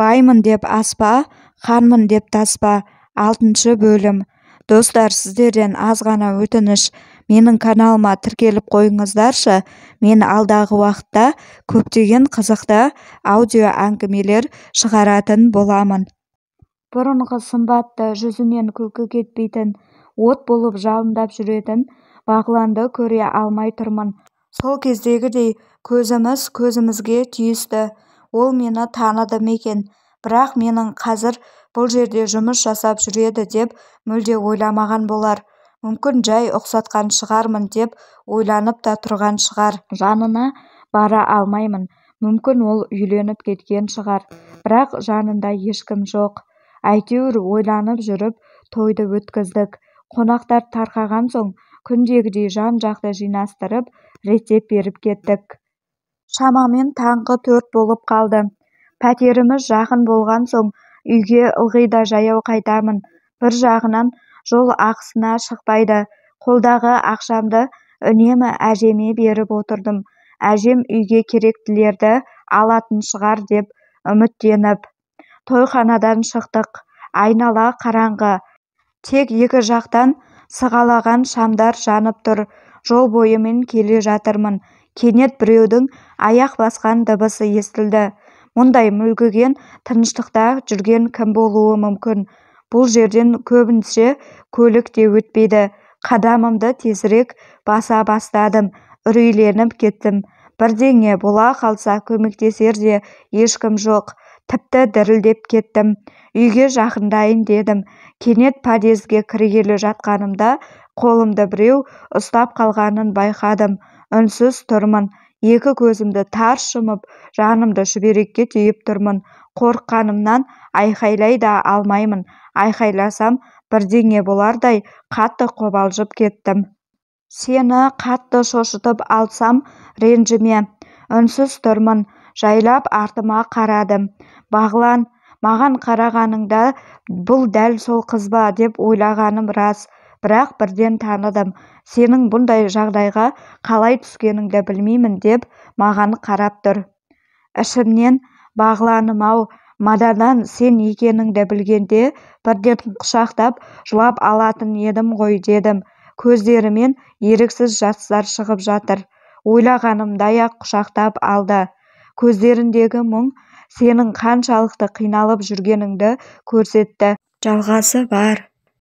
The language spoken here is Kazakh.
Баймын деп аспа, ханмын деп таспа. 6-бөлім. Достар, сіздерден аз ғана өтініш, менің каналыма тіркеліп қойыңыздаршы. Мен алдағы уақытта көптеген қызықты аудио әңгімелер шығаратын боламын. Бұрынғы сымбатты, жүзінен күлкі кетпейтін, от болып жалындап жүретін Бағланды көре алмай тұрмын. Сол кездегідей көзіміз көзімізге түйісті. Ол мені таныды ма екен? Бірақ менің қазір бұл жерде жұмыс жасап жүреді деп мүлде ойламаған болар. Мүмкін жай ұқсатқан шығармын деп ойланып та тұрған шығар. Жанына бара алмаймын. Мүмкін ол үйленіп кеткен шығар. Бірақ жанында ешкім жоқ. Әйтеуір ойланып жүріп тойды өткіздік. Қонақтар тарқаған соң күндегідей жан-жақты жинастырып, реттеп беріп кеттік. Шамамен таңғы 4 болып қалды. Пәтеріміз жақын болған соң үйге ылғи да жаяу қайтамын. Бір жағынан жол ақысына шықпайды. Қолдағы ақшамды үнемі әжеме беріп отырдым. Әжем үйге керектілерді алатын шығар деп үміттеніп. Тойханадан шықтық. Айнала қараңғы. Тек екі жақтан сығалаған шамдар жанып тұр. Жол бойымен келе жатырмын. Кенет біреудің аяқ басқан дыбысы естілді. Мұндай мүлгіген тыныштықта жүрген кім болуы мүмкін? Бұл жерден көбінше көлік те өтпейді. Қадамымды тезірек баса бастадым. Үрейленіп кеттім. Бірдеңе бола қалса көмектесер де ешкім жоқ. Тіпті дірілдеп кеттім. Үйге жақындайын дедім. Кенет подъезге кіргелі жатқанымда қолымды біреу ұстап қалғанын байқадым. Үнсіз тұрмын. Екі көзімді тарс жұмып, жанымды шүберекке түйіп тұрмын. Қорыққанымнан айқайлай да алмаймын. Айқайласам бірдеңе болардай қатты қобалжып кеттім. Сені қатты шошытып алсам ренжіме. Үнсіз тұрмын. Жайлап артыма қарадым. Бағлан, маған қарағаныңда бұл дәл сол қыз ба деп ойлағаным рас. Бірақ бірден таныдым. Сенің бұндай жағдайға қалай түскеніңді білмеймін деп маған қарап тұр. Ішімнен Бағланым-ау, мададан сен екеніңді білгенде бірден құшақтап жылап алатын едім ғой дедім. Көздерімен еріксіз жастар шығып жатыр. Ойлағанымдай-ақ құшақтап алды. Көздеріндегі мұң сенің қаншалықты қиналып жүргеніңді көрсетті. Жалғасы бар.